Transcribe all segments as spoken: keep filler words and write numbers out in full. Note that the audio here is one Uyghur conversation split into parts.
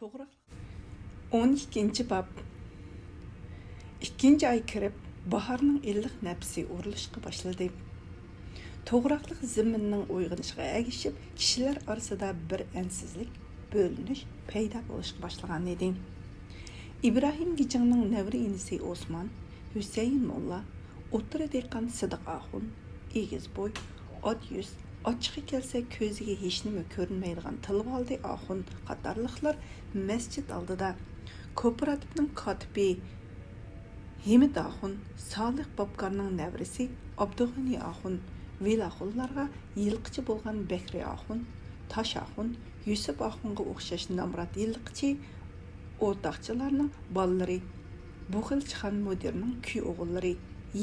توغراقلىق. ئون ئىككىنچى باب. ئىككىنچى ئاي كىرىپ، باھارنىڭ ئىللىق نەپىسى ئۇرۇلۇشقا باشلىدى. توغراقلىق زېمىننىڭ ئويغىنىشىغا ئەگىشىپ، كىشىلەر ئارىسىدا بىر ئەنسىزلىك، بۆلۈنۈش پەيدا بولۇشقا باشلىغان ئىدى. ئىبراھىم گېجىڭنىڭ نەۋرە ئىنىسى ئوسمان، ھۈسەيىن موللا، ئوتتۇرا دېھقان سىدىق ئاخۇن، ئېگىز بوي، ئات يۈز، ئاچچىقى كەلسە كۆزىگە ھېچنېمە كۆرۈنمەيدىغان تىلىۋالدى ئاخۇن قاتارلىقلار مەسچىت ئالدىدا، كوپىراتىپنىڭ كاتىپى ھىمىت ئاخۇن، سالىھ بابكارنىڭ نەۋرىسى ئابدۇغېنى ئاخۇن، ۋېلاخۇنلارغا يىلقىچى بولغان بەكرى ئاخۇن، تاش ئاخۇن، يۈسۈپ ئاخۇنغا ئوخشاش نامرات يىلقىچى ئورتاقچىلارنىڭ بالىلىرى، بۇغىلچىخان مۇدىرنىڭ كۈي ئوغۇللىرى،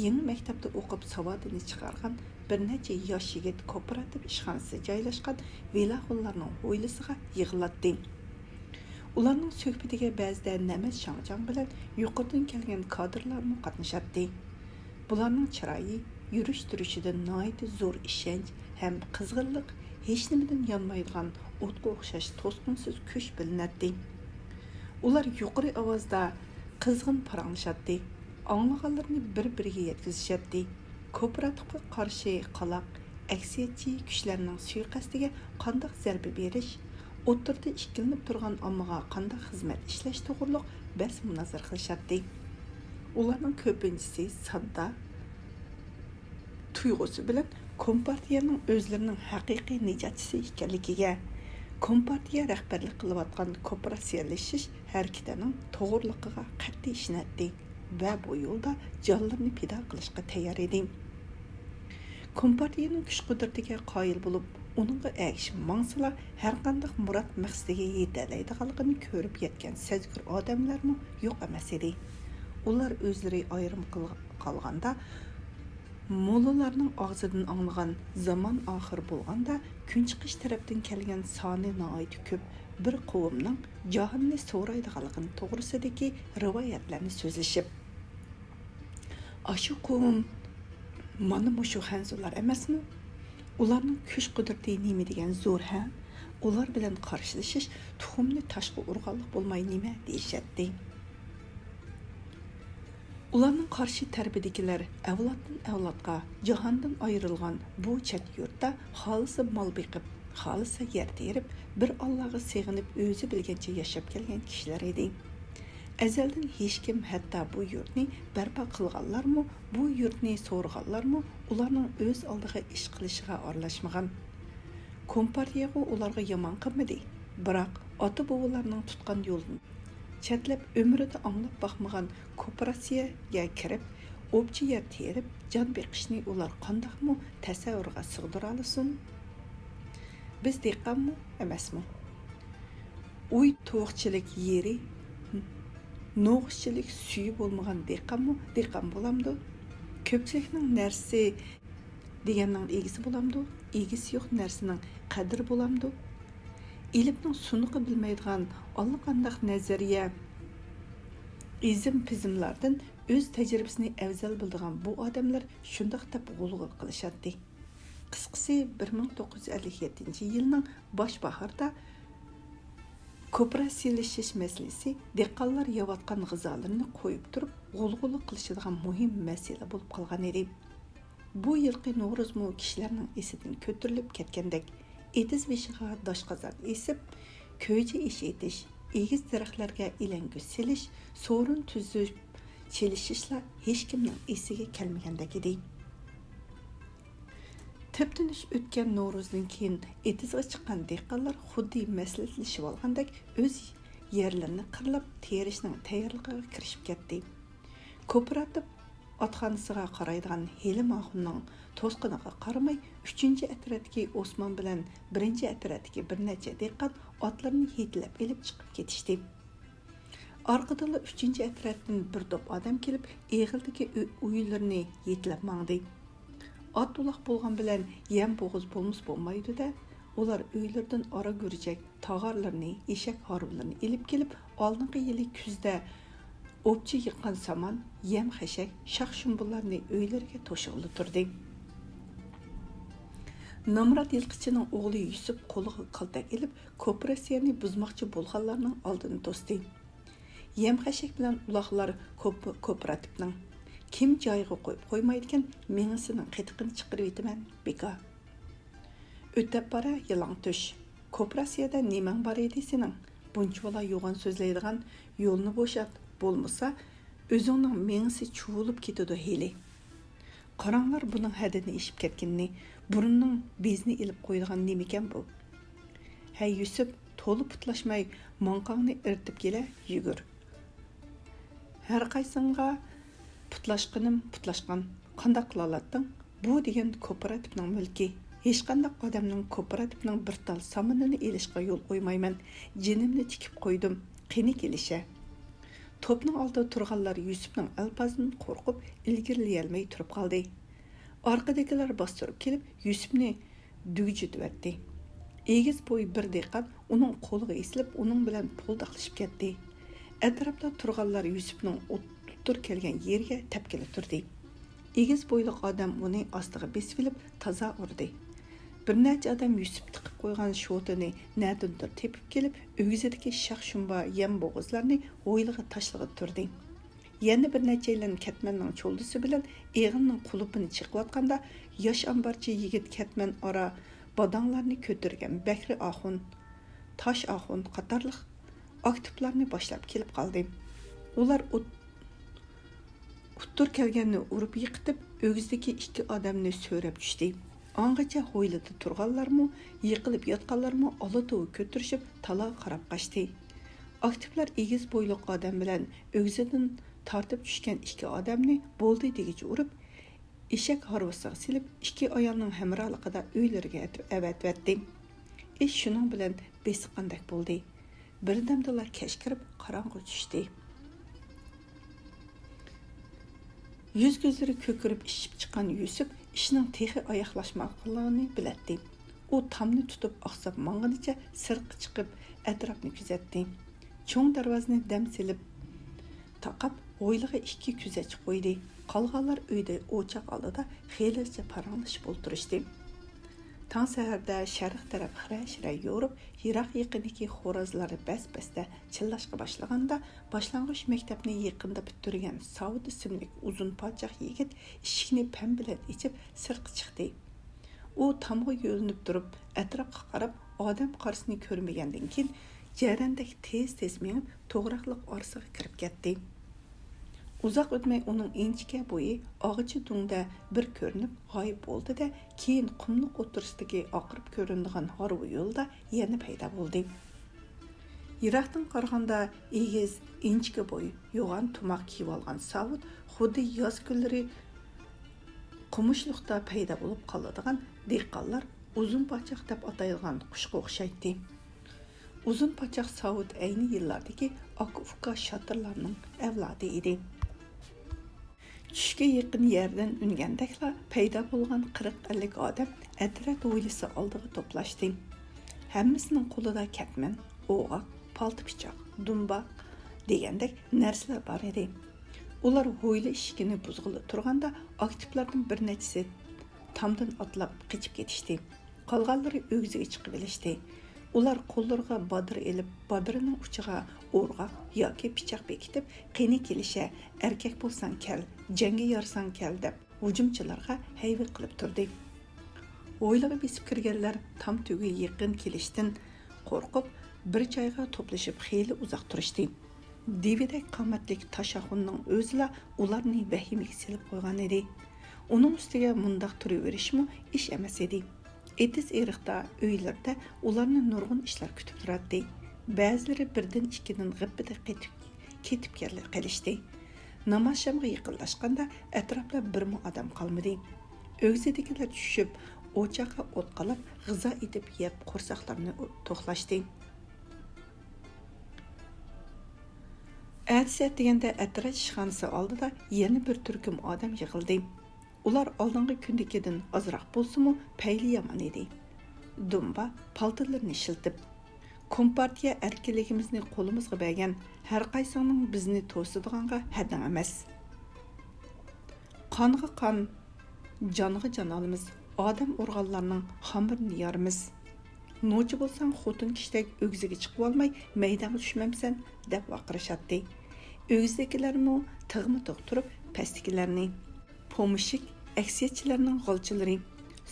يېڭى مەكتەپتە ئوقۇپ ساۋادىنى چىقارغان بىر نەچچە ياش يىگىت كوپىراتىپ ئىشخانىسى جايلاشقان ۋېلاخۇنلارنىڭ ھويلىسىغا يىغىلاتتى. ئۇلارنىڭ سۆھبىتىگە بەزىدە نەمەت شاڭجاڭ بىلەن يۇقىرىدىن كەلگەن كادىرلارمۇ قاتنىشاتتى. بۇلارنىڭ چىرايى، يۈرۈش-تۇرۇشىدا ناھايىتى زور ئىشەنچ ھەم قىزغىنلىق، ھېچنېمىدىن يانمايدىغان ئوتقا ئوخشاش توسقۇنسىز كۈچ بىلىنەتتى. ئۇلار يۇقىرى ئاۋازدا قىزغىن پاراڭلىشاتتى، ئاڭلىغانلىرىنى بىر-بىرىگە يەتكۈزۈشەتتى. كوپىراتىپقا قارشى قالاق، ئەكسىيەتچى كۈچلەرنىڭ سۇيىقەستىگە قانداق زەربە بېرىش، ئوتتۇرىدا ئىككىلىنىپ تۇرغان ئاممىغا قانداق خىزمەت ئىشلەش توغرۇلۇق بەس-مۇنازىرە قىلىشاتتى. ئۇلارنىڭ كۆپىنچىسى ساددا تۇيغۇسى بىلەن كومپارتىيەنىڭ ئۆزلىرىنىڭ ھەقىقىي نىجاتچىسى ئىكەنلىكىگە، كومپارتىيە رەھبەرلىك قىلىۋاتقان كوپىراتسىيەلىشىش ھەرىكىتىنىڭ توغرىلىقىغا قەتئىي ئىشىنەتتى ۋە بۇ يولدا جانلىرىنى پىدا قىلىشقا تەييار ئىدى. كومپارتىيەنىڭ كۈچ-قۇدرىتىگە قايىل بولۇپ، ئۇنىڭغا ئەگىشىپ ماڭسىلا، ھەرقانداق مۇراد مەقسىتىگە يېتەلەيدىغانلىقىنى كۆرۈپ يەتكەن سەزگۈر ئادەملەرمۇ يوق ئەمەس ئىدى. ئۇلار ئۆزلىرى ئايرىم قىل-، قالغاندا، موللىلارنىڭ ئاغزىدىن ئاڭلىغان «زامان ئاخىر بولغاندا كۈنچىقىش تەرەپتىن كەلگەن سانى ناھايىتى كۆپ بىر قوۋمنىڭ جاھاننى سورايدىغانلىقىنى» توغرىسىدىكى رىۋايەتلەرنى سۆزلىشىپ، «ئاشۇ قوۋم مانا مۇشۇ خەنزۇلار ئەمەسمۇ؟ ئۇلارنىڭ كۈچ-قۇدرىتى نېمە دېگەن زور ھە؟ ئۇلار بىلەن قارشىلىشىش تۇخۇمنى تاشقا ئۇرغانلىق بولماي نېمە؟» دېيىشەتتى. ئۇلارنىڭ قارشى تەرىپىدىكىلەر ئەۋلادتىن ئەۋلادقا جاھاندىن ئايرىلغان بۇ چەت يۇرتتا خالىسا مال بېقىپ، خالىسا يەر تېرىپ، بىر ئاللاغا سېغىنىپ ئۆزى بىلگەنچە ياشاپ كەلگەن كىشىلەر ئىدى. ئەزەلدىن ھېچكىم، ھەتتا بۇ يۇرتنى بەرپا قىلغانلارمۇ، بۇ يۇرتنى سورىغانلارمۇ ئۇلارنىڭ ئۆز ئالدىغا ئىش قىلىشىغا ئارىلاشمىغان. كومپارتىيەغۇ ئۇلارغا يامان قىلمىدى، بىراق ئاتا-بوۋىلارنىڭ تۇتقان يولىدىن چەتلەپ، ئۆمرىدە ئاڭلاپ باقمىغان كوپىراتسىيەگە كىرىپ، ئوپچە يەر تېرىپ جان بېقىشنى ئۇلار قانداقمۇ تەسەۋۋۇرغا سىغدۇرالىسۇن؟ بىز دېھقانمۇ ئەمەسمۇ؟ ئۇي تۇۋىقچىلىك يېرى، نوغۇچچىلىك سۈيى بولمىغان دېھقانمۇ دېھقان بولامدۇ؟ كۆپچىلىكنىڭ نەرسىسى دېگەننىڭ ئىگىسى بولامدۇ؟ ئىگىسى يوق نەرسىنىڭ قەدرى بولامدۇ؟ ئېلىپنىڭ سۇنۇقى بىلمەيدىغان ئاللىقانداق نەزەرىيە، ئىزم-پىزملاردىن ئۆز تەجرىبىسىنى ئەۋزەل بىلىدىغان بۇ ئادەملەر شۇنداق دەپ غۇلغۇلا قىلىشاتتى. قىسقىسى، بىر مىڭ توققۇز يۈز ئەللىك يەتتىنچى يىلنىڭ باش باھاردا كوپىراتسىيەلىشىش مەسىلىسى دېھقانلار يەۋاتقان غىزالىرىنى قويۇپ تۇرۇپ غۇلغۇلا قىلىشىدىغان مۇھىم مەسىلە بولۇپ قالغان ئىدى. بۇ يىلقى نورۇزمۇ كىشىلەرنىڭ ئېسىدىن كۆتۈرۈلۈپ كەتكەندەك، ئېتىز بېشىغا داشقازان ئېسىپ، كۆجە ئېشى ئېتىش، ئېگىز دەرەخلەرگە ئېلەڭگۈ سېلىش، سورۇن تۈزۈپ چېلىشىشلار ھېچكىمنىڭ ئېسىگە كەلمىگەندەك ئىدى. تىپتىنچ ئۆتكەن نورۇزدىن كېيىن ئېتىزغا چىققان دېھقانلار خۇددى مەسلىھەتلىشىۋالغاندەك ئۆز يەرلىرىنى قىرلاپ تېرىشنىڭ تەييارلىقىغا كىرىشىپ كەتتى. كوپىراتىپ ئاتخانىسىغا قارايدىغان ھېلىم ئاخۇننىڭ توسقىنىغا قارىماي، ئۈچىنچى ئەترەتتىكى ئوسمان بىلەن بىرىنچى ئەترەتتىكى بىر نەچچە دېھقان ئاتلىرىنى ھېيتلەپ ئېلىپ چىقىپ كېتىشتى. ئارقىدىنلا ئۈچىنچى ئەترەتتىن بىر توپ ئادەم كېلىپ، ئېغىلدىكى ئۆ-، ئۆيلىرىنى ھېيتلەپ ماڭدى. ئات-ئۇلاق بولغان بىلەن يەم-بوغۇز بولمىسا بولمايدۇ-دە. ئۇلار ئۆيلىرىدىن ئارا گۈرجەك تاغارلىرىنى، ئېشەك ھارۋىلىرىنى ئېلىپ كېلىپ، ئالدىنقى يىلى كۈزدە ئوپچە يىغقان سامان، يەم-خەشەك، شاخ-شۇمبىلارنى ئۆيلىرىگە توشۇغىلى تۇردى. نامرات يىلقىچىنىڭ ئوغلى يۈسۈپ قولىغا كالتەك ئېلىپ، كوپىراتسىيەنى بۇزماقچى بولغانلارنىڭ ئالدىنى توستى. يەم-خەشەك بىلەن ئۇلاغلار كوپ-، كوپىراتىپنىڭ. كىم جايىغا قويۇپ قويمايدىكەن، مېڭىسىنىڭ قېتىقىنى چىقىرىۋېتىمەن، بىكار. ئۆتەپ بارە، يالاڭتۆش. كوپىراتسىيەدە نېمەڭ بار ئىدى سېنىڭ؟ بۇنچىۋالا يوغان سۆزلەيدىغان، يولنى بوشات، بولمىسا ئۆزۈڭنىڭ مېڭىسى چۇۋۇلۇپ كېتىدۇ ھېلى. قاراڭلار بۇنىڭ ھەددىدىن ئېشىپ كەتكىنىنى، بۇرنىنىڭ بېزىنى ئېلىپ قويىدىغان نېمىكەن بۇ؟ ھەي يۈسۈپ، تولا پۇتلاشماي ماڭقاڭنى ئېرىتىپ كېلە، يۈگۈر. ھەرقايسىڭغا پۇتلاشقىنىم پۇتلاشقان. قانداق قىلالاتتىڭ؟ بۇ دېگەن كوپىراتىپنىڭ مۈلكى. ھېچقانداق ئادەمنىڭ كوپىراتىپنىڭ بىر تال سامىنىنى ئېلىشقا يول قويمايمەن. جېنىمنى تىكىپ قويدۇم. قېنى كېلىشە. توپنىڭ ئالدىدا تۇرغانلار يۈسۈپنىڭ ئەلپازىدىن قورقۇپ ئىلگىرىلىيەلمەي تۇرۇپ قالدى. ئارقىدىكىلەر باستۇرۇپ كېلىپ يۈسۈپنى دۈگجۈتۈۋەتتى. ئېگىز بويى بىر دېھقان ئۇنىڭ قولىغا ئېسىلىپ، ئۇنىڭ بىلەن پولداقلىشىپ كەتتى. ئەتراپتا تۇرغانلار يۈسۈپنىڭ ئوتتۇرا كەلگەن يېرىگە تەپكىلى تۇردى. ئېگىز بويلۇق ئادەم ئۇنى ئاستىغا بېسىۋېلىپ تازا ئۇردى. بىر نەچچە ئادەم يۈسۈپ تىقىپ قويغان شوتىنى نەدىندۇر تېپىپ كېلىپ، ئۆگزىدىكى شاخ-شۇمبا، يەم بوغۇزلارنى ھويلىغا تاشلىغىلى تۇردى. يەنە بىر نەچچەيلەن كەتمەننىڭ چولدىسى بىلەن ئېغىننىڭ قۇلۇپىنى چېقىۋاتقاندا، ياش ئامبارچى يىگىت كەتمەن ئارا باداڭلارنى كۆتۈرگەن بەكرى ئاخۇن، تاش ئاخۇن قاتارلىق ئاكتىپلارنى باشلاپ كېلىپ قالدى. ئۇلار ئوت-، ئۇتتۇر كەلگەننى ئۇرۇپ يىقىتىپ، ئۆگزىدىكى ئىككى ئادەمنى سۆرەپ چۈشتى. ئاڭغىچە ھويلىدا تۇرغانلارمۇ، يىقىلىپ ياتقانلارمۇ ئالا-توۋا كۆتۈرۈشۈپ، تالاغا قاراپ قاچتى. ئاكتىپلار ئېگىز بويلۇق ئادەم بىلەن ئۆگزىدىن تارتىپ چۈشكەن ئىككى ئادەمنى بولدى دېگۈچە ئۇرۇپ، ئېشەك ھارۋىسىغا سېلىپ، ئىككى ئايالنىڭ ھەمراھلىقىدا ئۆيلىرىگە ئەتىپ-، ئەۋەتىۋەتتى. ئىش شۇنىڭ بىلەن بېسىققاندەك بولدى. بىردەمدىلا كەچ كىرىپ، قاراڭغۇ چۈشتى. يۈز-كۆزلىرى كۆكىرىپ ئىششىپ چىققان يۈسۈپ ئىشنىڭ تېخى ئاياغلاشمىغانلىقىنى بىلەتتى. ئۇ تامنى تۇتۇپ ئاقساپ ماڭغىنىچە سىرتقا چىقىپ ئەتراپنى كۆزەتتى. چوڭ دەرۋازىنى دەم سېلىپ تاقاپ، ھويلىغا ئىككى كۆزەتچى قويدى. قالغانلار ئۆيدە ئوچاق ئالدىدا خېلىچە پاراڭلىشىپ ئولتۇرۇشتى. تاڭ سەھەردە شەرق تەرەپ خىرە-شىرە يورۇپ، يىراق-يېقىندىكى خورازلار بەس-بەستە چىللاشقا باشلىغاندا، باشلانغۇچ مەكتەپنى يېقىندا پۈتتۈرگەن ساۋۇت ئىسىملىك ئۇزۇن پاچاق يىگىت ئىشىكنى پەم بىلەن ئېچىپ سىرتقا چىقتى. ئۇ تامغا يۆلىنىپ تۇرۇپ، ئەتراپقا قاراپ، ئادەم قارىسىنى كۆرمىگەندىن كېيىن، جەرەندەك تېز-تېز مېڭىپ، توغراقلىق ئارىسىغا كىرىپ كەتتى. ئۇزاق ئۆتمەي ئۇنىڭ ئىنچىكە بويى ئاغىچى دۆڭدە بىر كۆرۈنۈپ غايىب بولدى-دە، كېيىن قۇملۇق ئوتتۇرىسىدىكى ئاقىرىپ كۆرۈنىدىغان ھارۋا يولدا يەنە پەيدا بولدى. يىراقتىن قارىغاندا ئېگىز، ئىنچىكە بوي، يوغان تۇماق كىيىۋالغان ساۋۇت خۇددى ياز كۈنلىرى قومۇشلۇقتا پەيدا بولۇپ قالىدىغان دېھقانلار ئۇزۇن پاچاق دەپ ئاتايدىغان قۇشقا ئوخشايتتى. ئۇزۇن پاچاق ساۋۇت ئەينى يىللاردىكى ئاكا-ئۇكا شاتىرلارنىڭ ئەۋلادى ئىدى. چۈشكە يېقىن يەردىن ئۈنگەندەكلا پەيدا بولغان قىرىق-ئەللىك ئادەم ئەترەت ھويلىسى ئالدىغا توپلاشتى. ھەممىسىنىڭ قولىدا كەتمەن، ئوغاق، پالتا-پىچاق، دۇمباق دېگەندەك نەرسىلەر بار ئىدى. ئۇلار ھويلا ئىشىكىنى بۇزغىلى تۇرغاندا، ئاكتىپلاردىن بىر نەچچىسى تامدىن ئاتلاپ قېچىپ كېتىشتى. قالغانلىرى ئۆگزىگە چىقىۋېلىشتى. ئۇلار قوللىرىغا بادىرا ئېلىپ، بادىرىنىڭ ئۇچىغا ئورغاق ياكى پىچاق بېكىتىپ، «قېنى كېلىشە، ئەركەك بولساڭ كەل، جەڭگە يارىساڭ كەل» دەپ، ھۇجۇمچىلارغا ھەيۋە قىلىپ تۇردى. ھويلىغا بېسىپ كىرگەنلەر تام تۈگى يېقىن كېلىشتىن قورقۇپ، بىر جايغا توپلىشىپ خېلى ئۇزاق تۇرۇشتى. دىۋىدەك قامەتلىك تاش ئاخۇننىڭ ئۆزىلا ئۇلارنى ۋەھىمىگە سېلىپ قويغان ئىدى. ئۇنىڭ ئۈستىگە مۇنداق تۇرۇۋېرىشمۇ ئىش ئەمەس ئىدى. ئېتىز-ئېرىقتا، ئۆيلىرىدە ئۇلارنى نۇرغۇن ئىشلار كۈتۈپ تۇراتتى. بەزىلىرى بىردىن-ئىككىدىن غىپپىدە قېتىپ، كېتىپ كەل-، قېلىشتى. نامازشامغا يېقىنلاشقاندا ئەتراپتا بىرمۇ ئادەم قالمىدى. ئۆگزىدىكىلەر چۈشۈپ، ئوچاققا ئوت قالاپ، غىزا ئېتىپ يەپ، قورساقلىرىنى توقلاشتى. ئەتىسى ئەتىگەندە ئەترەت ئىشخانىسى ئالدىدا يەنە بىر تۈركۈم ئادەم يىغىلدى. ئۇلار ئالدىنقى كۈندىكىدىن ئازراق بولسىمۇ پەيلى يامان ئىدى. دۇمبا پالتىلىرىنى شىلتىپ، «كومپارتىيە ئەركىنلىكىمىزنى قولىمىزغا بەرگەن، ھەرقايسىڭنىڭ بىزنى توسىدىغانغا ھەددىڭ ئەمەس. قانغا قان، جانغا جان ئالىمىز، ئادەم ئۇرغانلارنىڭ خامىرىنى يارىمىز. نوچى بولساڭ خوتۇن كىشىدەك ئۆگزىگە چىقىۋالماي مەيدانغا چۈشمەمسەن دەپ ۋارقىرىشاتتى. ئۆگزىدىكىلەرمۇ تىغما تىغ تۇرۇپ پەستىكىلەرنى، پومېشچىك، ئەكسىيەتچىلەرنىڭ غالچىلىرى،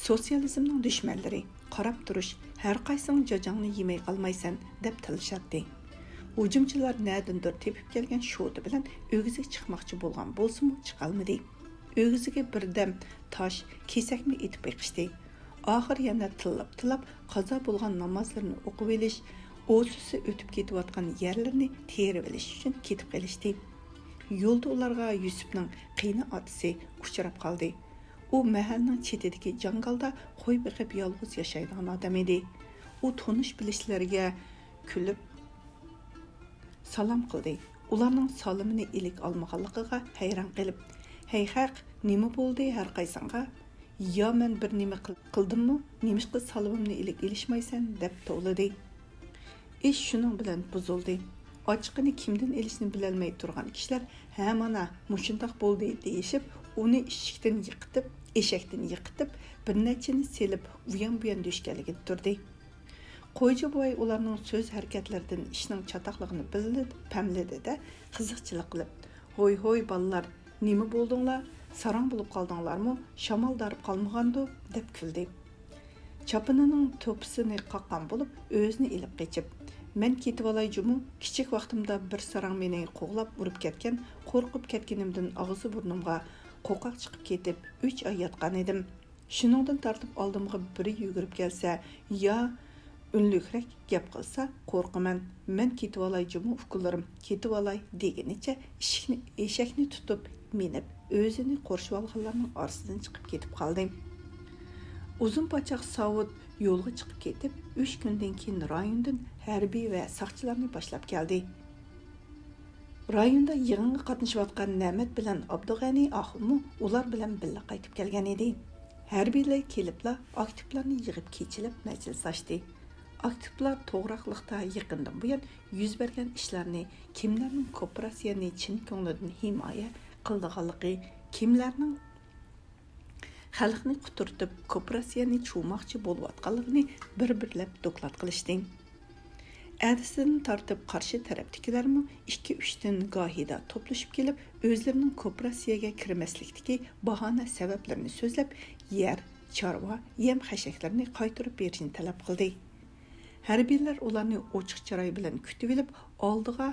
سوتسىيالىزمنىڭ دۈشمەنلىرى، قاراپ تۇرۇش، ھەرقايسىڭ جاجاڭنى يېمەي قالمايسەن دەپ تىللىشاتتى. ھۇجۇمچىلار نەدىندۇر تېپىپ كەلگەن شوتا بىلەن ئۆگزىگە چىقماقچى بولغان بولسىمۇ چىقالمىدى. ئۆگزىگە بىردەم تاش، كېسەكمۇ ئېتىپ بېقىشتى. ئاخىر يەنە تىللاپ-تىللاپ قازا بولغان نامازلىرىنى ئوقۇۋېلىش، ئوسۇسى ئۆتۈپ كېتىۋاتقان يەرلىرىنى تېرىۋېلىش ئۈچۈن كېتىپ قېلىشتى. يولدا ئۇلارغا يۈسۈپنىڭ قېيىنئاتىسى ئۇچراپ قالدى. ئۇ مەھەللىنىڭ چېتىدىكى جاڭگالدا قوي بېقىپ يالغۇز ياشايدىغان ئادەم ئىدى. ئۇ تونۇش-بىلىشلەرگە كۈلۈپ، سالام قىلدى. ئۇلارنىڭ سالىمىنى ئىلىك ئالمىغانلىقىغا ھەيران قېلىپ، «ھەي خەق، نېمە بولدى ھەرقايسىڭغا؟ يا مەن بىر نېمە قىل-، قىلدىممۇ؟ نېمىشقا سالىمىمنى ئىلىك ئېلىشمايسەن؟» دەپ توۋلىدى. ئىش شۇنىڭ بىلەن بۇزۇلدى. ئاچچىقىنى كىمدىن ئېلىشنى بىلەلمەي تۇرغان كىشىلەر، «ھە، مانا، مۇشۇنداق بولدى» دېيىشىپ، ئۇنى ئىشىكتىن يىقىتىپ، ئېشەكتىن يىقىتىپ، بىر نەچچىنى سېلىپ، ئۇيان-بۇيان دۆشكەللىگىدە تۇردى. قويچى بوۋاي ئۇلارنىڭ سۆز-ھەرىكەتلىرىدىن ئىشنىڭ چاتاقلىقىنى بىلدى، پەملىدى-دە، قىزىقچىلىق قىلىپ، «ھوي، ھوي، بالىلار، نېمە بولدۇڭلار؟ ساراڭ بولۇپ قالدىڭلارمۇ؟ شامال دارىپ قالمىغاندۇ؟» دەپ كۈلدى. چاپىنىنىڭ توپىسىنى قاققان بولۇپ، ئۆزىنى ئېلىپ قېچىپ، «مەن كېتىۋالاي جۇمۇ، كىچىك ۋاقتىمدا بىر ساراڭ مېنى قوغلاپ ئۇرۇپ كەتكەن، قورقۇپ كەتكىنىمدىن ئاغزى-بۇرنۇمغا قوقاق چىقىپ كېتىپ، ئۈچ ئاي ياتقان ئىدىم. شۇنىڭدىن تارتىپ ئالدىمغا بىرى يۈگۈرۈپ كەلسە يا ئۈنلۈكرەك گەپ قىلسا، قورقىمەن. مەن كېتىۋالاي جۇمۇ ئۇكىلىرىم، كېتىۋالاي» دېگىنىچە ئىشىكنى، ئېشەكنى تۇتۇپ مىنىپ، ئۆزىنى قورشىۋالغانلارنىڭ ئارىسىدىن چىقىپ كېتىپ قالدى. ئۇزۇن پاچاق ساۋۇت يولغا چىقىپ كېتىپ، ئۈچ كۈندىن كېيىن رايوندىن ھەربىي ۋە ساقچىلارنى باشلاپ كەلدى. رايوندا يىغىنغا قاتنىشىۋاتقان نەمەت بىلەن ئابدۇغەنى ئاخۇنمۇ ئۇلار بىلەن بىللە قايتىپ كەلگەن ئىدى. ھەربىيلەر كېلىپلا ئاكتىپلارنى يىغىپ كېچىلەپ مەجلىس ئاچتى. ئاكتىپلار توغراقلىقتا يېقىندىن بۇيان يۈز بەرگەن ئىشلارنى، كىملەرنىڭ كوپىراتسىيەنى چىن كۆڭلىدىن ھىمايە قىلىدىغانلىقى، كىملەرنىڭ خەلقنى قۇترىتىپ، كوپىراتسىيەنى چۇۋماقچى بولۇۋاتقانلىقىنى بىر-بىرلەپ دوكلات قىلىشتى. ئەتىسىدىن تارتىپ قارشى تەرەپتىكىلەرمۇ ئىككى-ئۈچتىن گاھىدا توپلىشىپ كېلىپ، ئۆزلىرىنىڭ كوپىراتسىيەگە كىرمەسلىكتىكى باھانە سەۋەبلىرىنى سۆزلەپ، يەر، چارۋا، يەم-خەشەكلىرىنى قايتۇرۇپ بېرىشنى تەلەپ قىلدى. ھەربىيلەر ئۇلارنى ئوچۇق چىراي بىلەن كۈتۈۋېلىپ، ئالدىغا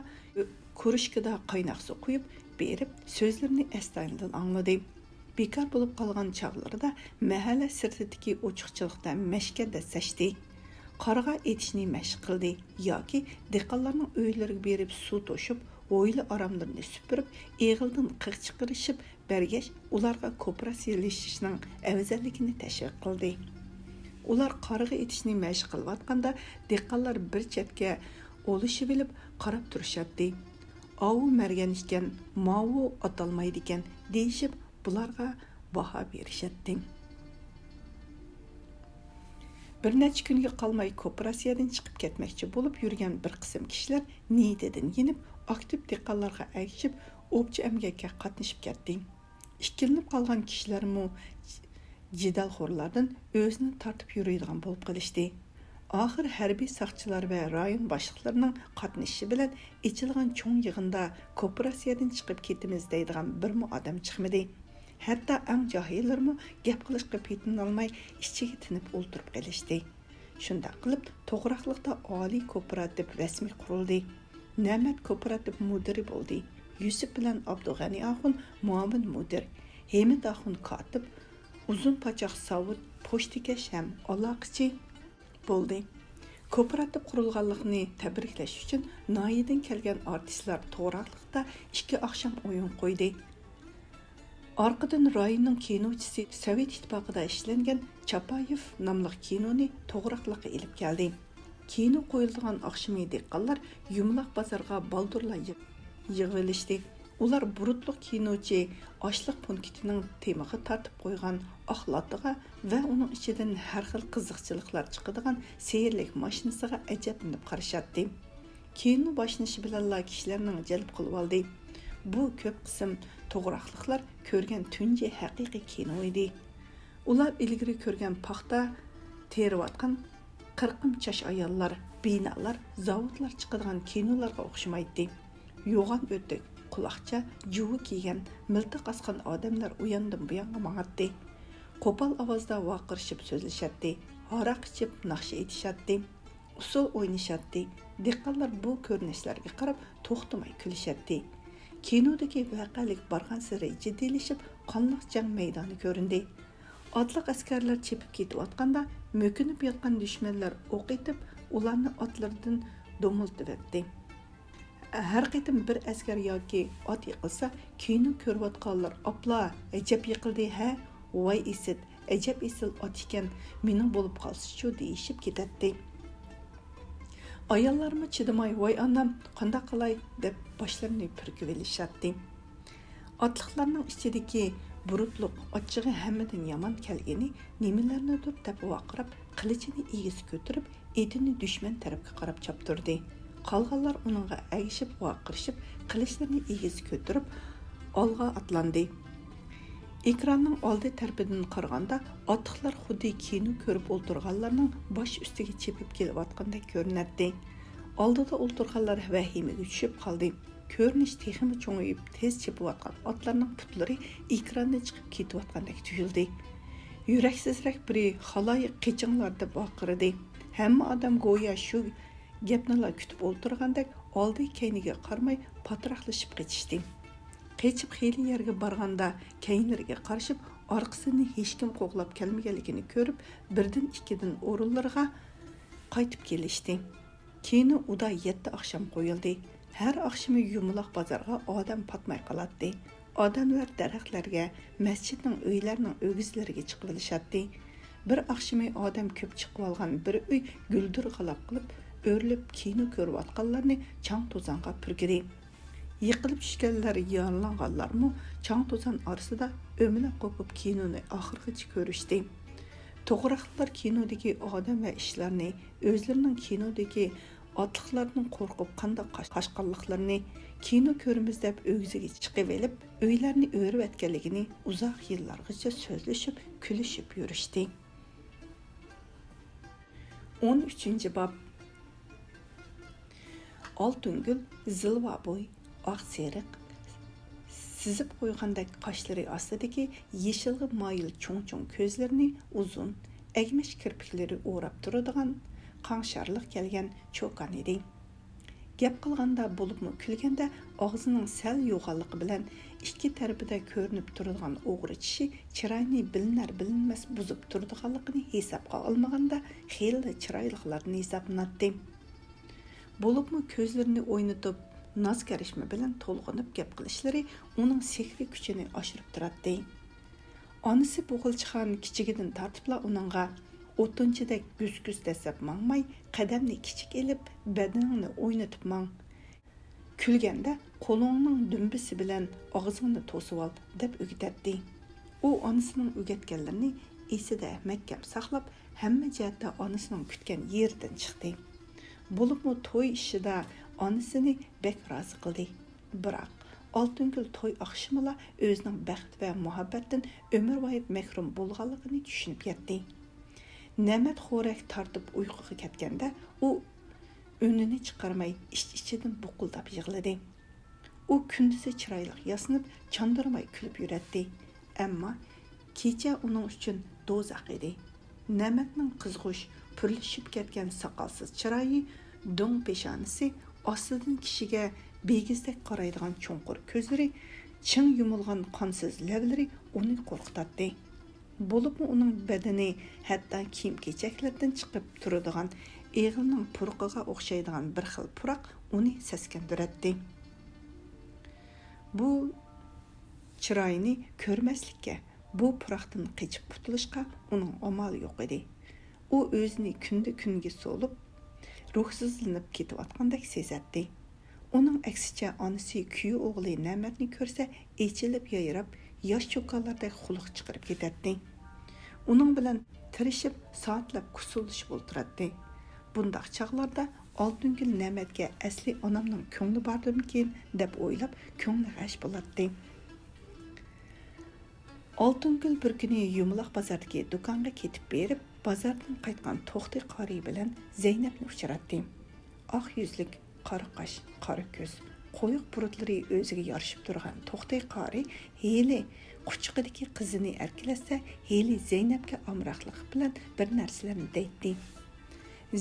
كۇرۇشكىدا قايناق سۇ قۇيۇپ بېرىپ، سۆزلىرىنى ئەستايىدىل ئاڭلىدى. بىكار بولۇپ قالغان چاغلىرىدا مەھەللە سىرتىدىكى ئوچۇقچىلىقتا مەشكە دەسسەشتى. قارىغا ئېتىشنى مەشىق قىلدى ياكى دېھقانلارنىڭ ئۆيلىرىگە بېرىپ سۇ توشۇپ، ھويلا-ئاراملىرىنى سۈپۈرۈپ، ئېغىلدىن قىغ چىقىرىشىپ بەرگەچ، ئۇلارغا كوپىراتسىيەلىشىشنىڭ ئەۋزەللىكىنى تەشۋىق قىلدى. ئۇلار قارىغا ئېتىشنى مەشىق قىلىۋاتقاندا، دېھقانلار بىر چەتكە ئولىشىۋېلىپ قاراپ تۇرۇشاتتى. «ئاۋۇ مەرگەن ئىكەن، ماۋۇ ئاتالمايدىكەن» دېيىشىپ، بۇلارغا باھا بېرىشەتتى. بىر نەچچە كۈنگە قالماي كوپىراتسىيەدىن چىقىپ كەتمەكچى بولۇپ يۈرگەن بىر قىسىم كىشىلەر نىيىتىدىن يېنىپ، ئاكتىپ دېھقانلارغا ئەگىشىپ، ئوپچە ئەمگەككە قاتنىشىپ كەتتى. ئىككىلىنىپ قالغان كىشىلەرمۇ جېدەلخورلاردىن ئۆزىنى تارتىپ يۈرىدىغان بولۇپ قېلىشتى. ئاخىر ھەربىي ساقچىلار ۋە رايون باشلىقلىرىنىڭ قاتنىشىشى بىلەن ئېچىلغان چوڭ يىغىندا كوپىراتسىيەدىن چىقىپ كېتىمىز دەيدىغان بىرمۇ ئادەم چىقمىدى. ھەتتا ئەڭ جاھىللىرىمۇ گەپ قىلىشقا پېتىنالماي ئىچىگە تىنىپ ئولتۇرۇپ قېلىشتى. شۇنداق قىلىپ، توغراقلىقتا ئالىي كوپىراتىپ رەسمىي قۇرۇلدى. نەمەت كوپىراتىپ مۇدىرى بولدى. يۈسۈپ بىلەن ئابدۇغەنى ئاخۇن مۇئاۋىن مۇدىر، ھېمىت ئاخۇن كاتىپ، ئۇزۇن پاچاق ساۋۇت، پوچتىكەش ھەم ئالاقىچى بولدى. كوپىراتىپ قۇرۇلغانلىقىنى تەبرىكلەش ئۈچۈن ناھىيەدىن كەلگەن ئارتىسلار توغراقلىقتا ئىككى ئاخشام ئويۇن قويدى. ئارقىدىن رايوننىڭ كىنوچىسى، سوۋېت ئىتتىپاقىدا ئىشلەنگەن چاپايېف ناملىق كىنونى توغراقلىققا ئېلىپ كەلدى. كىنو قويۇلىدىغان ئاخشىمى دېھقانلار يۇمىلاق بازارغا بالدۇرلا يىغ-، يىغىۋېلىشتى. ئۇلار بۇرۇتلۇق كىنوچى ئاشلىق پونكىتىنىڭ تېمىغا تارتىپ قويغان ئاق لاتىغا ۋە ئۇنىڭ ئىچىدىن ھەر خىل قىزىقچىلىقلار چىقىدىغان سېھىرلىك ماشىنىسىغا ئەجەبلىنىپ قارىشاتتى. كىنو باشلىنىشى بىلەنلا كىشىلەرنى جەلپ قىلىۋالدى. بۇ كۆپ قىسىم توغراقلىقلار كۆرگەن تۇنجى ھەقىقىي كىنو ئىدى. ئۇلار ئىلگىرى كۆرگەن پاختا تېرىۋاتقان قىرقىم چاش ئاياللار، بىنالار، زاۋۇتلار چىقىدىغان كىنولارغا ئوخشىمايتتى. يوغان ئۆتۈك، قۇلاقچا، جۇۋا كىيگەن، مىلتىق ئاسقان ئادەملەر ئۇياندىن بۇيانغا ماڭاتتى. قوپال ئاۋازدا ۋارقىرىشىپ سۆزلىشەتتى، ھاراق ئىچىپ ناخشا ئېيتىشاتتى. ئۇسسۇل ئوينىشاتتى. دېھقانلار بۇ كۆرۈنۈشلەرگە قاراپ توختىماي كۈلۈشەتتى. كىنودىكى ۋەقەلىك بارغانسېرى جىددىيلىشىپ، قانلىق جەڭ مەيدانى كۆرۈندى. ئاتلىق ئەسكەرلەر چېپىپ كېتىۋاتقاندا، مۆكۈنۈپ ياتقان دۈشمەنلەر ئوق ئېتىپ، ئۇلارنى ئاتلىرىدىن دومۇلتىۋەتتى. ھەر قېتىم بىر ئەسكەر ياكى ئات يىقىلسا، كىنو كۆرۈۋاتقانلار، «ئاپلا، ئەجەب يىقىلدى ھە! ۋاي ئىسىت، ئەجەب ئېسىل ئات ئىكەن، مېنىڭ بولۇپ قالسىچۇ» دېيىشىپ كېتەتتى. ئاياللارمۇ چىدىماي، «ۋاي ئانام، قانداق قىلاي؟» دەپ باشلىرىنى پۈركۈۋېلىشاتتى. ئاتلىقلارنىڭ ئىچىدىكى بۇرۇتلۇق، ئاچچىقى ھەممىدىن يامان كەلگىنى نېمىلەرنىدۇر دەپ ۋارقىراپ، قىلىچىنى ئېگىز كۆتۈرۈپ، ئېتىنى دۈشمەن تەرەپكە قاراپ چاپتۇردى. قالغانلار ئۇنىڭغا ئەگىشىپ ۋارقىرىشىپ، قىلىچلىرىنى ئېگىز كۆتۈرۈپ، ئالغا ئاتلاندى. ئېكراننىڭ ئالدى تەرىپىدىن قارىغاندا، ئاتلىقلار خۇددى كىنو كۆرۈپ ئولتۇرغانلارنىڭ باش ئۈستىگە چېپىپ كېلىۋاتقاندەك كۆرۈنەتتى. ئالدىدا ئولتۇرغانلار ۋەھىمىگە چۈشۈپ قالدى. كۆرۈنۈش تېخىمۇ چوڭىيىپ، تېز چېپىۋاتقان ئاتلارنىڭ پۇتلىرى ئېكراندىن چىقىپ كېتىۋاتقاندەك تۇيۇلدى. يۈرەكسىزرەك بىرى، «خالايىق، قېچىڭلار!» دەپ ۋارقىرىدى. ھەممە ئادەم گويا شۇ گەپنىلا كۈتۈپ ئولتۇرغاندەك ئالدى-كەينىگە قارىماي پاتراقلىشىپ قېچىشتى. قېچىپ خېلى يەرگە بارغاندا، كەينىلىرىگە قارىشىپ، ئارقىسىدىن ھېچكىم قوغلاپ كەلمىگەنلىكىنى كۆرۈپ، بىردىن ئىككىدىن ئورۇنلىرىغا قايتىپ كېلىشتى. كىنو ئۇدا يەتتە ئاخشام قويۇلدى. ھەر ئاخشىمى يۇمىلاق بازارغا ئادەم پاتماي قالاتتى. ئادەملەر دەرەخلەرگە، مەسچىتنىڭ، ئۆيلەرنىڭ ئۆگزىلىرىگە چىقىۋېلىشاتتى. بىر ئاخشىمى ئادەم كۆپ چىقىۋالغان بىر ئۆي گۈلدۈرغالاپ قىلىپ، ئۆرۈلۈپ كىنو كۆرۈۋاتقانلارنى چاڭ-توزانغا پۈركىدى. يىقىلىپ چۈشكەنلەر، يارىلانغانلارمۇ چاڭ-توزان ئارىسىدا ئۆمىلەپ قوپۇپ كىنونى ئاخىرغىچە كۆرۈشتى. توغراقلىقلار كىنودىكى ئادەم ۋە ئىشلارنى، ئۆزلىرىنىڭ كىنودىكى ئاتلىقلاردىن قورقۇپ قانداق قاچ-، قاچقانلىقلىرىنى، كىنو كۆرىمىز دەپ ئۆگزىگە چىقىۋېلىپ، ئۆيلەرنى ئۆرۈۋەتكەنلىكىنى ئۇزاق يىللارغىچە سۆزلىشىپ، كۈلۈشۈپ يۈرۈشتى. ئون ئۈچىنچى باب. ئالتۇنگۈل زىلۋا بوي، ئاق سېرىق، سىزىپ قويغاندەك قاشلىرى ئاستىدىكى يېشىلغا مايىل چوڭ-چوڭ كۆزلىرىنى ئۇزۇن، ئەگمەش كىرپىكلىرى ئوراپ تۇرىدىغان قاڭشارلىق كەلگەن چوكان ئىدى. گەپ قىلغاندا، بولۇپمۇ كۈلگەندە ئاغزىنىڭ سەل يوغانلىقى بىلەن ئىككى تەرىپىدە كۆرۈنۈپ تۇرىدىغان ئوغرا چىشى چىراينى بىلىنەر-بىلىنمەس بۇزۇپ تۇرىدىغانلىقىنى ھېسابقا ئالمىغاندا، خېلىلا چىرايلىقلاردىن ھېسابلىناتتى. بولۇپمۇ كۆزلىرىنى ئوينىتىپ، ناز-كەرىشمە بىلەن تولغىنىپ گەپ قىلىشلىرى ئۇنىڭ سېھرىي كۈچىنى ئاشۇرۇپ تۇراتتى. ئانىسى بۇ غىلچىخان كىچىكىدىن تارتىپلا ئۇنىڭغا ئوتۇنچىدەك گۈس-گۈس دەسسەپ ماڭماي، قەدەمنى كىچىك ئېلىپ، بەدىنىڭنى ئوينىتىپ ماڭ. كۈلگەندە قولۇڭنىڭ دۈمبىسى بىلەن ئاغزىڭنى توسۇۋال، دەپ ئۆگىتەتتى. ئۇ ئانىسىنىڭ ئۆگەتكەنلىرىنى ئېسىدە مەھكەم ساقلاپ، ھەممە جەھەتتە ئانىسىنىڭ كۈتكەن يېرىدىن چىقتى. بولۇپمۇ توي ئىشىدا ئانىسىنى بەك رازى قىلدى. بىراق، ئالتۇنگۈل توي ئاخشىمىلا ئۆزىنىڭ بەخت ۋە مۇھەببەتتىن ئۆمۈرۋايەت مەھرۇم بولغانلىقىنى چۈشىنىپ يەتتى. نەمەت خورەك تارتىپ ئۇيقۇغا كەتكەندە، ئۇ ئۈنىنى چىقارماي، ئىچ-ئىچىدىن بۇقۇلداپ يىغلىدى. ئۇ كۈندۈزى چىرايلىق ياسىنىپ، چاندۇرماي كۈلۈپ يۈرەتتى. ئەمما كېچە ئۇنىڭ ئۈچۈن دوزاخ ئىدى. نەمەتنىڭ قىزغۇش، پۈرلىشىپ كەتكەن ساقالسىز چىرايى، دۆڭ پېشانىسى، ئاستىدىن كىشىگە بىگىزدەك قارايدىغان چوڭقۇر كۆزلىرى، چىڭ يۇمۇلغان قانسىز لەۋلىرى ئۇنى قورقۇتاتتى. بولۇپمۇ ئۇنىڭ بەدىنى ھەتتا كىيىم-كېچەكلىرىدىن چىقىپ تۇرىدىغان ئېغىلنىڭ پۇرىقىغا ئوخشايدىغان بىر خىل پۇراق ئۇنى سەسكەندۈرەتتى. بۇ چىرايىنى كۆرمەسلىككە، بۇ پۇراقتىن قېچىپ قۇتۇلۇشقا ئۇنىڭ ئامالى يوق ئىدى. ئۇ ئۆزىنى كۈندە كۈنگە سولۇپ، روھسىزلىنىپ كېتىۋاتقاندەك سېزەتتى. ئۇنىڭ ئەكسىچە، ئانىسى كۈيە ئوغلى نەمەتنى كۆرسە، ئېچىلىپ يايراپ، ياش چوكانلاردەك خۇلۇق چىقىرىپ كېتەتتى. ئۇنىڭ بىلەن تىرىشىپ، سائەتلەپ كۇسۇلدىشىپ ئولتۇراتتى. بۇنداق چاغلاردا ئالتۇنگۈل نەمەتكە «ئەسلى ئانامنىڭ كۆڭلى باردىمىكىن؟» دەپ ئويلاپ، كۆڭلى غەش بولاتتى. ئالتۇنگۈل بىر كۈنى يۇمىلاق بازاردىكى دۇكانغا كېتىپ بېرىپ، بازاردىن قايتقان توختى قارى بىلەن زەينەپنى ئۇچراتتى. ئاق يۈزلۈك، قارا قاش، قارا كۆز، قويۇق بۇرۇتلىرى ئۆزىگە يارىشىپ تۇرغان توختى قارى ھېلى قۇچىقىدىكى قىزىنى ئەركىلەتسە، ھېلى زەينەپكە ئامراقلىقى بىلەن بىر نەرسىلەرنى دەيتتى.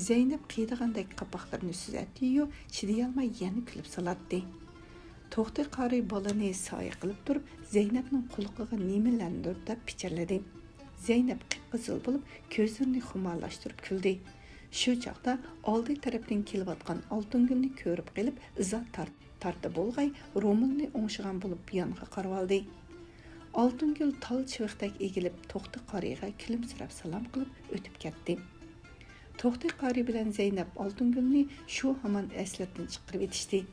زەينەپ قىيىدىغاندەك قاپاقلىرىنى سۈزەتتى-يۇ، چىدىيالماي يەنە كۈلۈپ سالاتتى. توختى قارى بالىنى سايە قىلىپ تۇرۇپ، زەينەپنىڭ قۇلىقىغا نېمىلەرنىدۇر دەپ پىچىرلىدى. زەينەپ قىپقىزىل بولۇپ، كۆزلىرىنى خۇمارلاشتۇرۇپ كۈلدى. شۇ چاغدا ئالدى تەرەپتىن كېلىۋاتقان ئالتۇنگۈلنى كۆرۈپ قېلىپ، ئىزا تارت-، تارتتى بولغاي، رومىلنى ئوڭشىغان بولۇپ يانغا قارىۋالدى. ئالتۇنگۈل تال چىۋىقتەك ئېگىلىپ، توختى قارىغا كۈلۈمسىرەپ سالام قىلىپ ئۆتۈپ كەتتى. توختى قارى بىلەن زەينەپ ئالتۇنگۈلنى شۇ ھامان ئەسلىرىدىن چىقىرىۋېتىشتى.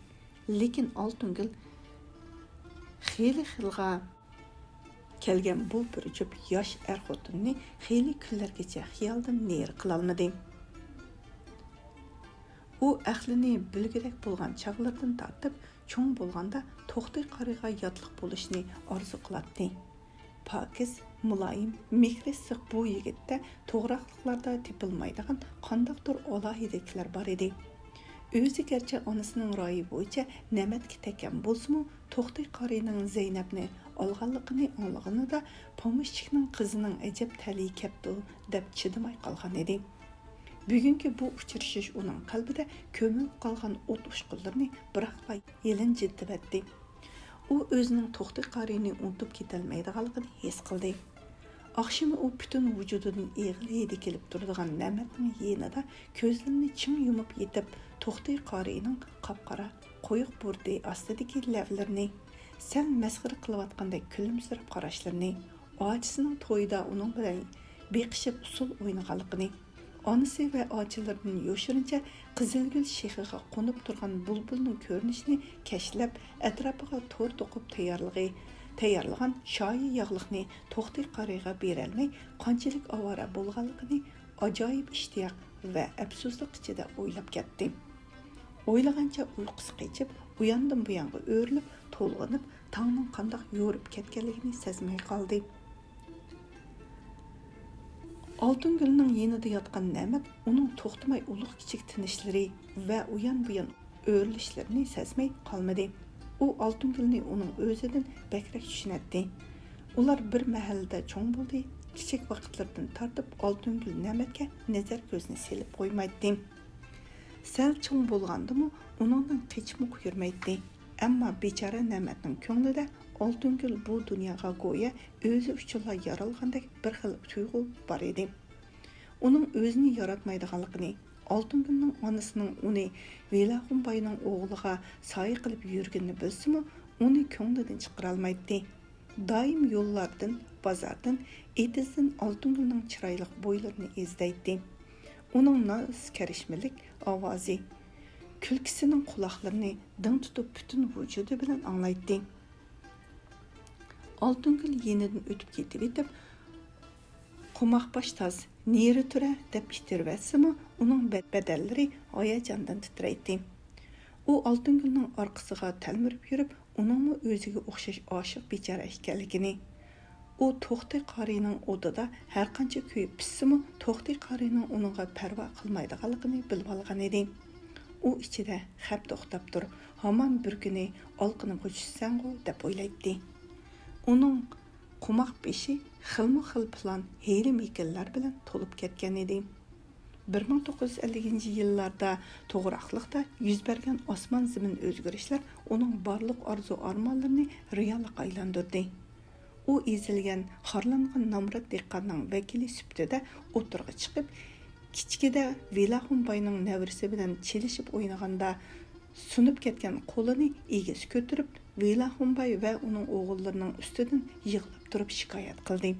لېكىن ئالتۇنگۈل خېلى خىلغا كەلگەن بۇ بىر جۈپ ياش ئەر-خوتۇننى خېلى كۈنلەرگىچە خىيالدىن نېرى قىلالمىدى. ئۇ ئەقلىنى بىلگۈدەك بولغان چاغلىرىدىن تارتىپ، چوڭ بولغاندا توختى قارىغا ياتلىق بولۇشنى ئارزۇ قىلاتتى. پاكىز، مۇلايىم، مېھرى سىق بۇ يىگىتتە توغراقلىقلاردا تېپىلمايدىغان قانداقتۇر ئالاھىدىلىكلەر بار ئىدى. ئۆزى گەرچە ئانىسىنىڭ رايى بويىچە نەمەتكە تەككەن بولسىمۇ، توختى قارىنىڭ زەينەپنى ئالغانلىقىنى ئاڭلىغىنىدا، پومېشچىكنىڭ قىزىنىڭ ئەجەب تەلىيى كەپتۇ، دەپ چىدىماي قالغان ئىدى. بۈگۈنكى بۇ ئۇچرىشىش ئۇنىڭ قەلبىدە كۆمۈلۈپ قالغان ئوت ئۇچقۇنلىرىنى بىراقلا يېلىنجىتىۋەتتى. ئۇ ئۆزىنىڭ توختى قارىنى ئۇنتۇپ كېتەلمەيدىغانلىقىنى ھېس قىلدى. ئاخشىمى ئۇ پۈتۈن ۋۇجۇدىدىن ئېغىر ھىدى كېلىپ تۇرىدىغان نەمەتنىڭ يېنىدا كۆزلىرىنى چىڭ يۇمۇپ يېتىپ، توختى قارىنىڭ قاپقارا، قويۇق بۇرۇتى ئاستىدىكى لەۋلىرىنى، سەل مەسخىرە قىلىۋاتقاندەك كۈلۈمسىرەپ قاراشلىرىنى، ئاچىسىنىڭ تويىدا ئۇنىڭ بىلەن بېقىشىپ ئۇسسۇل ئوينىغانلىقىنى، ئانىسى ۋە ئاچىلىرىدىن يوشۇرۇنچە قىزىلگۈل شېخىغا قونۇپ تۇرغان بۇلبۇلنىڭ كۆرۈنۈشىنى كەشلەپ، ئەتراپىغا تور توقۇپ تەييارلىقى، تەييارلىغان شايى ياغلىقنى توختى قارىغا بېرەلمەي، قانچىلىك ئاۋارە بولغانلىقىنى ئاجايىپ ئىشتىياق ۋە ئەپسۇسلۇق ئىچىدە ئويلاپ كەتتى. ئويلىغانچە ئۇيقۇسى قېچىپ، ئۇياندىن بۇيانغا ئۆرۈلۈپ، تولغىنىپ، تاڭنىڭ قانداق يورۇپ كەتكەنلىكىنى سەزمەي قالدى. ئالتۇنگۈلنىڭ يېنىدا ياتقان نەمەت ئۇنىڭ توختىماي ئۇلۇغ-كىچىك تىنىشلىرى ۋە ئۇيان-بۇيان ئۆرۈلۈشلىرىنى سەزمەي قالمىدى. ئۇ ئالتۇنگۈلنى ئۇنىڭ ئۆزىدىن بەكرەك چۈشىنەتتى. ئۇلار بىر مەھەللىدە چوڭ بولدى. كىچىك ۋاقىتلىرىدىن تارتىپ ئالتۇنگۈل نەمەتكە نەزەر كۆزىنى سېلىپ قويمايتتى. سەل چوڭ بولغاندىمۇ ئۇنىڭدىن قېچىپمۇ يۈرمەيتتى. ئەمما بىچارە نەمەتنىڭ كۆڭلىدە ئالتۇنگۈل بۇ دۇنياغا گويا ئۆزى ئۈچۈنلا يارالغاندەك بىر خىل تۇيغۇ بار ئىدى. ئۇنىڭ ئۆزىنى ياراتمايدىغانلىقىنى، ئالتۇنگۈلنىڭ ئانىسىنىڭ ئۇنى ۋېلاخۇن باينىڭ ئوغلىغا سايە قىلىپ يۈرگىنىنى بىلسىمۇ، ئۇنى كۆڭلىدىن چىقىرالمايتتى. دائىم يوللاردىن، بازاردىن، ئېتىزدىن ئالتۇنگۈلنىڭ چىرايلىق بويلىرىنى ئىزدەيتتى. ئۇنىڭ ناز كەرىشمىلىك ئاۋازى، كۈلكىسىنىڭ قۇلاقلىرىنى دىڭ تۇتۇپ پۈتۈن ۋۇجۇدى بىلەن ئاڭلايتتى. ئالتۇنگۈل يېنىدىن ئۆتۈپ كېتىۋېتىپ، «قوماق باش تاز، نېرى تۇرە» دەپ ئىتتىرىۋەتسىمۇ، ئۇنىڭ بە-، بەدەنلىرى ھاياجاندىن تىترەيتتى. ئۇ ئالتۇنگۈلنىڭ ئارقىسىغا تەلمۈرۈپ يۈرۈپ، ئۇنىڭمۇ ئۆزىگە ئوخشاش ئاشىق بىچارە ئىكەنلىكىنى، ئۇ توختى قارىنىڭ ئوتىدا ھەرقانچە كۆيۈپ پىشسىمۇ، توختى قارىنىڭ ئۇنىڭغا پەرۋا قىلمايدىغانلىقىنى بىلىۋالغان ئىدى. ئۇ ئىچىدە، «خەپ توختاپ تۇر، ھامان بىر كۈنى ئالىقىنىغا چۈشىسەنغۇ» دەپ ئويلايتتى. ئۇنىڭ قوماق بېشى خىلمۇ خىل پىلان، ھىيلە-مىكىرلەر بىلەن تولۇپ كەتكەن ئىدى. بىر مىڭ توققۇز يۈز ئەللىكىنچى يىللاردا توغراقلىقتا يۈز بەرگەن ئاسمان-زېمىن ئۆزگىرىشلەر ئۇنىڭ بارلىق ئارزۇ-ئارمانلىرىنى رېئاللىققا ئايلاندۇردى. ئۇ ئېزىلگەن، خارلانغان نامرات دېھقاننىڭ ۋەكىلى سۈپىتىدە ئوتتۇرىغا چىقىپ، كىچىكىدە ۋېلاخۇن باينىڭ نەۋرىسى بىلەن چېلىشىپ ئوينىغاندا سۇنۇپ كەتكەن قولىنى ئېگىز كۆتۈرۈپ، ۋېلاخۇن باي ۋە ئۇنىڭ ئوغۇللىرىنىڭ ئۈستىدىن يىغلاپ تۇرۇپ شىكايەت قىلدى.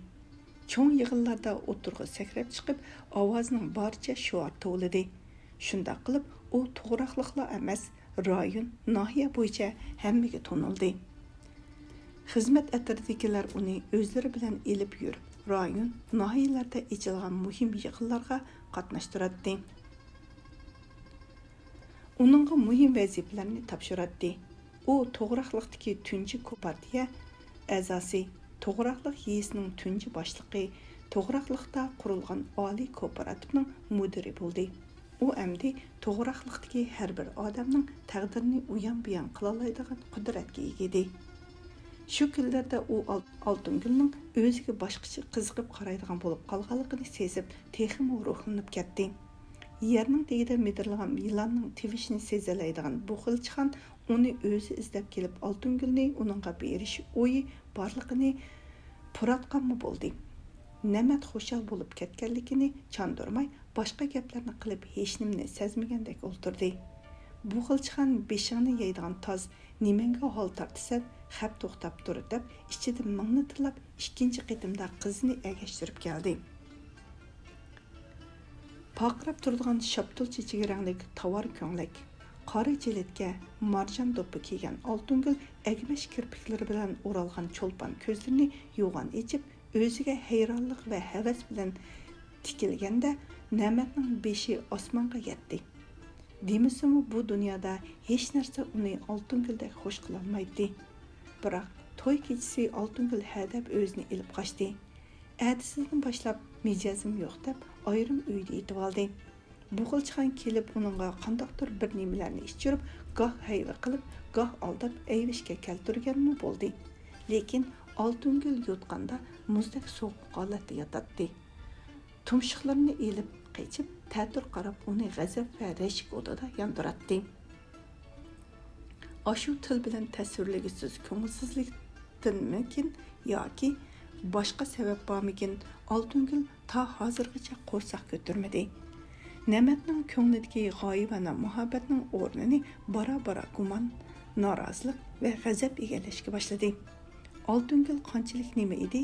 چوڭ يىغىنلاردا ئوتتۇرىغا سەكرەپ چىقىپ، ئاۋازىنىڭ بارىچە شوئار توۋلىدى. شۇنداق قىلىپ، ئۇ توغراقلىقلا ئەمەس، رايون، ناھىيە بويىچە ھەممىگە تونۇلدى. خىزمەت ئەترىتىدىكىلەر ئۇنى ئۆزلىرى بىلەن ئېلىپ يۈرۈپ، رايون، ناھىيەلەردە ئېچىلغان مۇھىم يىغىنلارغا قاتناشتۇراتتى. ئۇنىڭغا مۇھىم ۋەزىپىلەرنى تاپشۇراتتى. ئۇ توغراقلىقتىكى تۇنجى كومپارتىيە ئەزاسى، توغراقلىق يېزىسىنىڭ تۇنجى باشلىقى، توغراقلىقتا قۇرۇلغان ئالىي كوپىراتىپنىڭ مۇدىرى بولدى. ئۇ ئەمدى توغراقلىقتىكى ھەر بىر ئادەمنىڭ تەقدىرىنى ئۇيان-بۇيان قىلالايدىغان قۇدرەتكە ئىگە ئىدى. شۇ كۈنلەردە ئۇ ئال-، ئالتۇنگۈلنىڭ ئۆزىگە باشقىچە قىزىقىپ قارايدىغان بولۇپ قالغانلىقىنى سېزىپ، تېخىمۇ روھلىنىپ كەتتى. يەرنىڭ تېگىدە مىدىرلىغان يىلاننىڭ تىۋىشىنى سېزەلەيدىغان بۇ خىلچىخان ئۇنى ئۆزى ئىزدەپ كېلىپ، ئالتۇنگۈلنى ئۇنىڭغا بېرىش ئويى بارلىقىنى پۇراتقانمۇ بولدى. نەمەت خۇشال بولۇپ كەتكەنلىكىنى چاندۇرماي، باشقا گەپلەرنى قىلىپ، ھېچنېمىنى سەزمىگەندەك ئولتۇردى. بۇ خىلچىخان بېشىڭنى يەيدىغان تاز، نېمەڭگە ھال تارتىسەن، خەپ توختاپ تۇر، دەپ ئىچىدە مىڭنى تىللاپ، ئىككىنچى قېتىمدا قىزىنى ئەگەشتۈرۈپ كەلدى. پارقىراپ تۇرىدىغان شاپتۇل چېچىكى رەڭلىك تاۋار كۆڭلەك، قارا جىلىتكە، مارجان دوپپا كىيگەن ئالتۇنگۈل ئەگمەش كىرپىكلىرى بىلەن ئورالغان چولپان كۆزلىرىنى يوغان ئېچىپ، ئۆزىگە ھەيرانلىق ۋە ھەۋەس بىلەن تىكىلگەندە، نەمەتنىڭ بېشى ئاسمانغا يەتتى. دېمىسىمۇ، بۇ دۇنيادا ھېچ نەرسە ئۇنى ئالتۇنگۈلدەك خۇش قىلالمايتتى. بىراق، توي كېچىسى ئالتۇنگۈل ھەدەپ ئۆزىنى ئېلىپ قاچتى. ئەتىسىدىن باشلاپ مىجەزىم يوق دەپ، ئايرىم ئۆيدە يېتىۋالدى. بۇ خىلچىخان كېلىپ ئۇنىڭغا قانداقتۇر بىر نېمىلەرنى ئىچۈرۈپ، گاھ ھەيۋە قىلىپ، گاھ ئالداپ ئەيۋەشكە كەلتۈرگەنمۇ بولدى. لېكىن ئالتۇنگۈل يوتقاندا مۇزدەك سوغۇق ھالەتتە ياتاتتى. تۇمشۇقلىرىنى ئېلىپ قېچىپ، تەتۈر قاراپ ئۇنى غەزەپ ۋە رەشك ئوتىدا ياندۇراتتى. ئاشۇ تىل بىلەن تەسۋىرلىگۈسىز كۆڭۈلسىزلىكتىنمىكىن ياكى باشقا سەۋەب بارمىكىن، ئالتۇنگۈل تا ھازىرغىچە قورساق كۆتۈرمىدى. نەمەتنىڭ كۆڭلىدىكى غايىبانە مۇھەببەتنىڭ ئورنىنى بارا-بارا گۇمان، نارازىلىق ۋە غەزەپ ئىگىلەشكە باشلىدى. ئالتۇنگۈل قانچىلىك نېمە ئىدى؟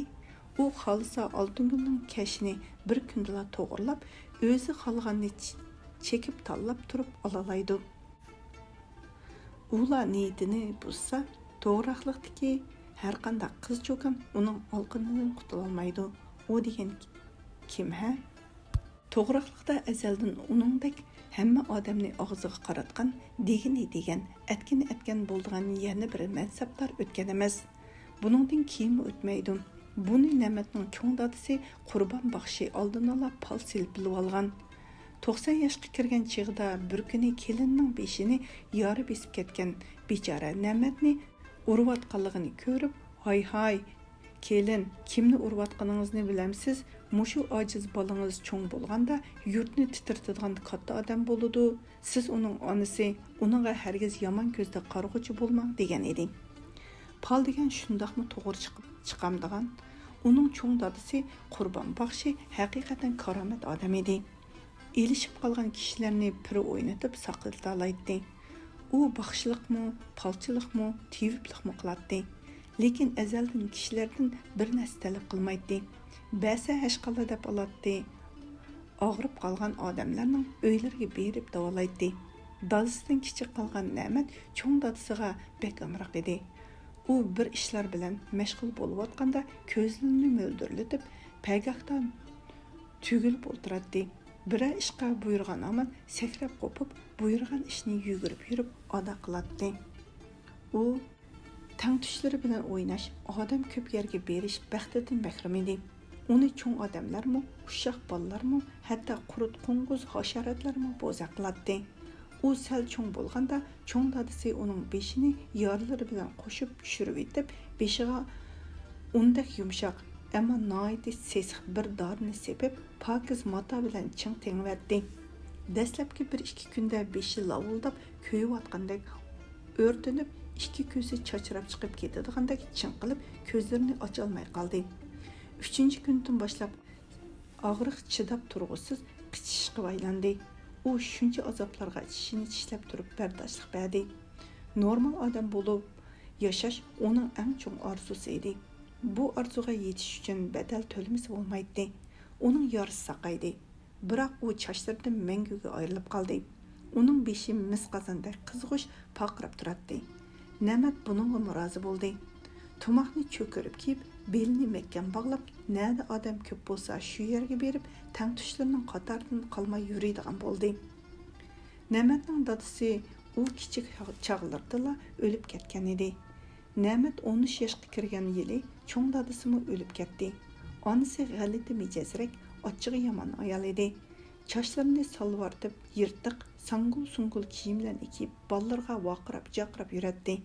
ئۇ خالىسا ئالتۇنگۈلنىڭ كەشىنى بىر كۈندىلا توغرىلاپ، ئۆزى خالىغاننى چ-، چېكىپ تاللاپ تۇرۇپ ئالالايدۇ. ئۇلا نىيىتىنى بۇزسا، توغراقلىقتىكى ھەرقانداق قىز-چوكان ئۇنىڭ ئالىقىنىدىن قۇتۇلالمايدۇ. ئۇ دېگەن كىم ھە؟ توغراقلىقتا ئەزەلدىن ئۇنىڭدەك ھەممە ئادەمنى ئاغزىغا قاراتقان، دېگىنى دېگەن، ئەتكىنى ئەتكەن بولىدىغان يەنە بىر مەنسەپدار ئۆتكەن ئەمەس. بۇنىڭدىن كېيىنمۇ ئۆتمەيدۇ. بۇنى نەمەتنىڭ چوڭ دادىسى قۇربان باخشى ئالدىنلا پال سېلىپ بىلىۋالغان. توقسان ياشقا كىرگەن چېغىدا بىر كۈنى كېلىننىڭ بېشىنى يارا بېسىپ كەتكەن بىچارە نەمەتنى ئۇرۇۋاتقانلىقىنى كۆرۈپ، ھاي ھاي، كېلىن، كىمنى ئۇرۇۋاتقىنىڭىزنى بىلەمسىز؟ مۇشۇ ئاجىز بالىڭىز چوڭ بولغاندا يۇرتنى تىترىتىدىغان كاتتا ئادەم بولىدۇ. سىز ئۇنىڭ ئانىسى، ئۇنىڭغا ھەرگىز يامان كۆزدە قارىغۇچى بولماڭ، دېگەن ئىدى. پال دېگەن شۇنداقمۇ توغرا چىقىپ چىقامدىغان؟ ئۇنىڭ چوڭ دادىسى قۇربان باخشى ھەقىقەتەن كارامەت ئادەم ئىدى. ئېلىشىپ قالغان كىشىلەرنى پىر ئوينىتىپ ساقلىتالايتتى. ئۇ باخشىلىقمۇ، پالچىلىقمۇ، تېۋىپلىقمۇ قىلاتتى. لېكىن ئەزەلدىن كىشىلەردىن بىر نەرسە تەلەپ قىلمايتتى. بەرسە ھەشقاللا دەپ ئالاتتى. ئاغرىپ قالغان ئادەملەرنىڭ ئۆيلىرىگە بېرىپ داۋالايتتى. دادىسىدىن كىچىك قالغان نەمەت چوڭ دادىسىغا بەك ئامراق ئىدى. ئۇ بىر ئىشلار بىلەن مەشغۇل بولۇۋاتقاندا كۆزلىرىنى مۆلدۈرلىتىپ، پەگاھتا تۈگۈلۈپ ئولتۇراتتى. بىرەر ئىشقا بۇيرۇغان ھامان سەكرەپ قوپۇپ، بۇيرۇغان ئىشنى يۈگۈرۈپ يۈرۈپ ئادا قىلاتتى. ئۇ تەڭتۇشلىرى بىلەن ئويناش، ئادەم كۆپ يەرگە بېرىش بەختىدىن مەھرۇم ئىدى. ئۇنى چوڭ ئادەملەرمۇ، ئۇششاق بالىلارمۇ، ھەتتا قۇرت، قوڭغۇز، ھاشاراتلارمۇ بوزەك قىلاتتى. ئۇ سەل چوڭ بولغاندا، چوڭ دادىسى ئۇنىڭ بېشىنى يارىلىرى بىلەن قوشۇپ چۈشۈرۈۋېتىپ، بېشىغا ئۇندەك يۇمشاق، ئەمما ناھايىتى سېسىق بىر دارىنى سېپىپ، پاكىز ماتا بىلەن چىڭ تېڭىۋەتتى. دەسلەپكى بىر ئىككى كۈندە بېشى لاۋۇلداپ كۆيۈۋاتقاندەك ئۆرتىنىپ، ئىككى كۆزى چاچراپ چىقىپ كېتىدىغاندەك چىڭقىلىپ، كۆزلىرىنى ئاچالماي قالدى. ئۈچىنچى كۈندىن باشلاپ ئاغرىق چىداپ تۇرغۇسىز قىچىشىشقا بايلاندى. ئۇ شۇنچە ئازابلارغا چىشىنى چىشلەپ تۇرۇپ بەرداشلىق بەردى. نورمال ئادەم بولۇپ ياشاش ئۇنىڭ ئەڭ چوڭ ئارزۇسى ئىدى. بۇ ئارزۇغا يېتىش ئۈچۈن بەدەل تۆلىمىسە بولمايتتى. ئۇنىڭ يارىسى ساقايدى. بىراق ئۇ چاچلىرىدىن مەڭگۈگە ئايرىلىپ قالدى. ئۇنىڭ بېشى مىس قازاندەك قىزغۇچ پارقىراپ تۇراتتى. نەمەت بۇنىڭغىمۇ رازى بولدى. تۇماقنى چۆكۈرۈپ كىيىپ، بېلىنى مەھكەم باغلاپ، نەدە ئادەم كۆپ بولسا، شۇ يەرگە بېرىپ، تەڭتۇشلىرىنىڭ قاتارىدىن قالماي يۈرىدىغان بولدى. نەمەتنىڭ دادىسى ئۇ كىچىك چاغلىرىدىلا ئۆلۈپ كەتكەن ئىدى. نەمەت ئون ئۈچ ياشقا كىرگەن يىلى چوڭ دادىسىمۇ ئۆلۈپ كەتتى. ئانىسى غەلىتە مىجەزرەك، ئاچچىقى يامان ئايال ئىدى. چاچلىرىنى سالۋارتىپ، يىرتىق، ساڭگۇل-سۇڭگۇل كىيىملەرنى كىيىپ، بالىلىرىغا ۋارقىراپ-جارقىراپ يۈرەتتى.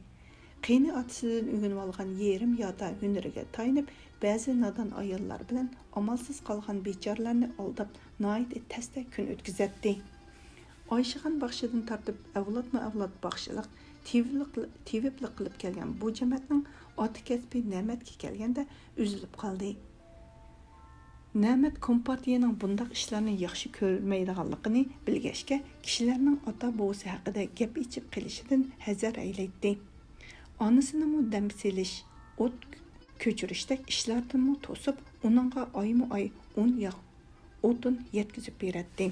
قېيىنى ئاتىسىدىن ئۆگىنىۋالغان يېرىم يادا ھۈنىرىگە تايىنىپ، بەزى نادان ئاياللار بىلەن ئامالسىز قالغان بىچارىلەرنى ئالداپ، ناھايىتى تەستە كۈن ئۆتكۈزەتتى. ئايشىخان باخشىدىن تارتىپ ئەۋلادمۇ ئەۋلاد باخشىلىق، تېۋىپلىق، تېۋىپلىق قىلىپ كەلگەن بۇ جەمەتنىڭ ئاتا كەسپى نەمەتكە كەلگەندە ئۈزۈلۈپ قالدى. نەمەت كومپارتىيەنىڭ بۇنداق ئىشلارنى ياخشى كۆرمەيدىغانلىقىنى بىلگەچكە، كىشىلەرنىڭ ئاتا-بوۋىسى ھەققىدە گەپ ئېچىپ قېلىشىدىن ھەزەر ئەيلەيتتى. ئانىسىنىمۇ دەم سېلىش، ئوت كۆچۈرۈشتەك ئىشلاردىنمۇ توسۇپ، ئۇنىڭغا ئايمۇ ئاي ئۇن ياغ-، ئوتۇن يەتكۈزۈپ بېرەتتى.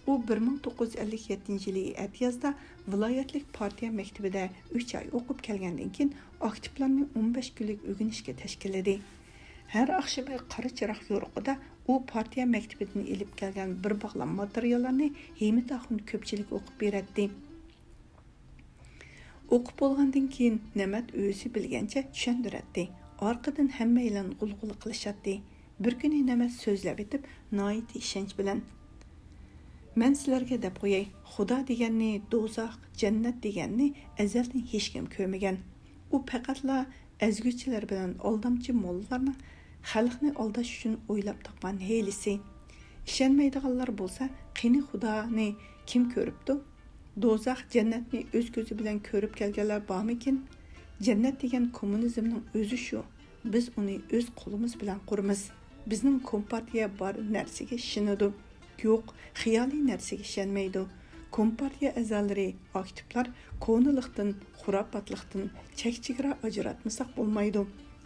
ئۇ بىر مىڭ توققۇز يۈز ئەللىك يەتتىنچى يىلى ئەتىيازدا ۋىلايەتلىك پارتىيە مەكتىپىدە ئۈچ ئاي ئوقۇپ كەلگەندىن كېيىن، ئاكتىپلارنى ئون بەش كۈنلۈك ئۆگىنىشكە تەشكىللىدى. ھەر ئاخشىمى قارا چىراغ يورۇقىدا ئۇ پارتىيە مەكتىپىدىن ئېلىپ كەلگەن بىر باغلام ماتېرىياللارنى ھېمىت ئاخۇن كۆپچىلىككە ئوقۇپ بېرەتتى. ئوقۇپ بولغاندىن كېيىن نەمەت ئۆزى بىلگەنچە چۈشەندۈرەتتى. ئارقىدىن ھەممەيلەن غۇلغۇلا قىلىشاتتى. بىر كۈنى نەمەت سۆزلەۋېتىپ، ناھايىتى ئىشەنچ بىلەن، مەن سىلەرگە دەپ قوياي، خۇدا دېگەننى، دوزاخ، جەننەت دېگەننى ئەزەلدىن ھېچكىم كۆرمىگەن. ئۇ پەقەتلا ئەزگۈچىلەر بىلەن ئالدامچى موللىلارنىڭ خەلقنى ئالداش ئۈچۈن ئويلاپ تاپقان ھىيلىسى. ئىشەنمەيدىغانلار بولسا، قېنى خۇدانى كىم كۆرۈپتۇ؟ دوزاخ، جەننەتنى ئۆز كۆزى بىلەن كۆرۈپ كەلگەنلەر بارمىكىن؟ جەننەت دېگەن كوممۇنىزمنىڭ ئۆزى شۇ. بىز ئۇنى ئۆز قولىمىز بىلەن قۇرىمىز. بىزنىڭ كومپارتىيە بار نەرسىگە ئىشىنىدۇ. يوق، خىيالىي نەرسىگە ئىشەنمەيدۇ. كومپارتىيە ئەزالىرى، ئاكتىپلار كونىلىقتىن، خۇراپاتلىقتىن چەك-چېگرا ئاجراتمىساق بولمايدۇ.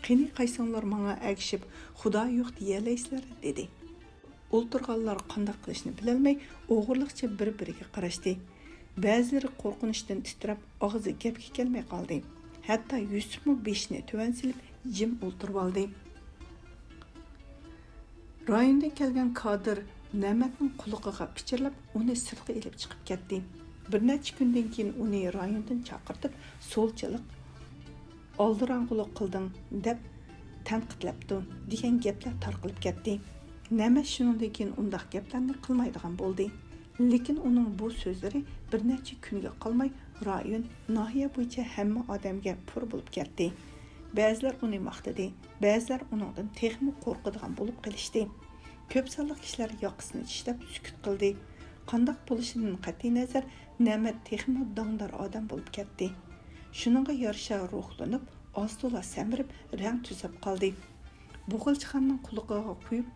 قېنى قايسىڭلار ماڭا ئەگىشىپ، خۇدا يوق دېيەلەيسىلەر، دېدى. ئولتۇرغانلار قانداق قىلىشنى بىلەلمەي، ئوغرىلىقچە بىر-بىرىگە قاراشتى. بەزىلىرى قورقۇنچتىن تىترەپ، ئاغزى گەپكە كەلمەي قالدى. ھەتتا يۈسۈپمۇ بېشىنى تۆۋەن سېلىپ، جىم ئولتۇرۇۋالدى. رايوندىن كەلگەن كادىر نەمەتنىڭ قۇلىقىغا پىچىرلاپ، ئۇنى سىرتقا ئېلىپ چىقىپ كەتتى. بىر نەچچە كۈندىن كېيىن ئۇنى رايوندىن چاقىرتىپ، سولچىلىق، ئالدىراڭغۇلۇق قىلدىڭ، دەپ تەنقىدلەپتۇ، دېگەن گەپلەر تارقىلىپ كەتتى. نەمەت شۇنىڭدىن كېيىن ئۇنداق گەپلەرنى قىلمايدىغان بولدى. لېكىن ئۇنىڭ بۇ سۆزلىرى بىر نەچچە كۈنگە قالماي رايون، ناھىيە بويىچە ھەممە ئادەمگە پۇر بولۇپ كەتتى. بەزىلەر ئۇنى ماختىدى، بەزىلەر ئۇنىڭدىن تېخىمۇ قورقىدىغان بولۇپ قېلىشتى. كۆپ سانلىق كىشىلەر ياقىسىنى چىشلەپ سۈكۈت قىلدى. قانداق بولۇشىدىن قەتئىينەزەر، نەمەت تېخىمۇ داڭدار ئادەم بولۇپ كەتتى. شۇنىڭغا يارىشا روھلىنىپ، ئاز-تولا سەمرىپ، رەڭ تۈزەپ قالدى. بۇغىلچىخاننىڭ قۇلىقىغا قويۇپ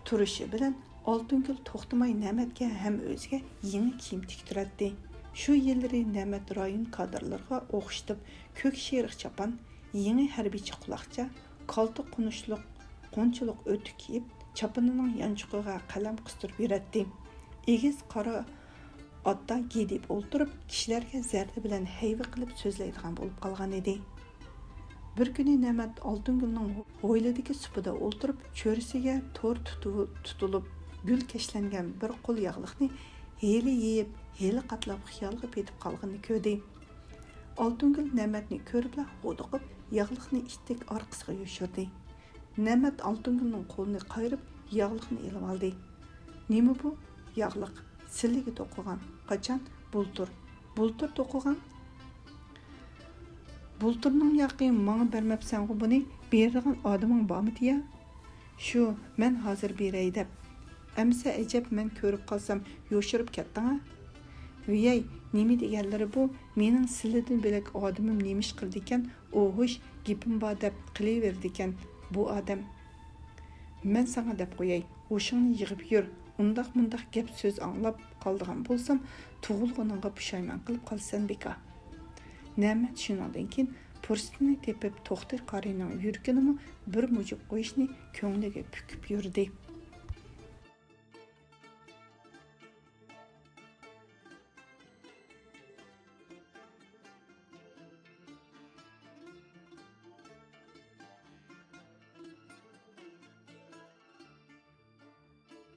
تۇرۇشى بىلەن ئالتۇنگۈل توختىماي نەمەتكە ھەم ئۆزىگە يېڭى كىيىم تىكتۈرەتتى. شۇ يىللىرى نەمەت رايون كادىرلىرىغا ئوخشىتىپ كۆك شېرىق چاپان، يېڭى ھەربىيچە قۇلاقچا، كالتە قونۇشلۇق، قونچىلىق ئۆتۈك كىيىپ، چاپىنىنىڭ يانچۇقىغا قەلەم قىستۇرۇپ يۈرەتتى. ئېگىز قارا ئاتتا گىدىپ ئولتۇرۇپ، كىشىلەرگە زەردە بىلەن ھەيۋە قىلىپ سۆزلەيدىغان بولۇپ قالغان ئىدى. بىر كۈنى نەمەت ئالتۇنگۈلنىڭ ھويلىدىكى سۇپىدا ئولتۇرۇپ، چۆرىسىگە تور تۇتۇ-، تۇتۇلۇپ، گۈل كەشلەنگەن بىر قول ياغلىقنى ھېلى يېيىپ، ھېلى قاتلاپ خىيالغا پېتىپ قالغىنىنى كۆردى. ئالتۇنگۈل نەمەتنى كۆرۈپلا ھودۇقۇپ، ياغلىقنى ئىتتىك ئارقىسىغا يوشۇردى. نەمەت ئالتۇنگۈلنىڭ قولىنى قايرىپ، ياغلىقنى ئېلىۋالدى. نېمە بۇ؟ ياغلىق. سىلىگە توقۇغان. قاچان؟ بۇلتۇر. بۇلتۇر توقۇغان؟ بۇلتۇرنىڭ ياقى ماڭا بەرمەپسەنغۇ بۇنى؟ بېرىدىغان ئادىمىڭ بارمىدى يا؟ شۇ، مەن ھازىر بېرەي دەپ. ئەمىسە ئەجەب، مەن كۆرۈپ قالسام يوشۇرۇپ كەتتىڭە؟ ۋىيەي، نېمە دېگەنلىرى بۇ؟ مېنىڭ سىلىدىن بۆلەك ئادىمىم نېمە ئىش قىلىدىكەن؟ ئوھۇش، گېپىم بار دەپ قىلىۋېرىدىكەن بۇ ئادەم. مەن ساڭا دەپ قوياي، ھوشۇڭنى يىغىپ يۈر، ئۇنداق-مۇنداق گەپ-سۆز ئاڭلاپ قالىدىغان بولسام، تۇغۇلغىنىڭغا پۇشايمان قىلىپ قالىسەن بىكار. نەمەت شۇنىڭدىن كېيىن پۇرسىتىنى تېپىپ، توختى قارىنىڭ يۈرىكىنىمۇ بىر مۇجۇپ قويۇشنى كۆڭلىگە پۈكۈپ يۈردى.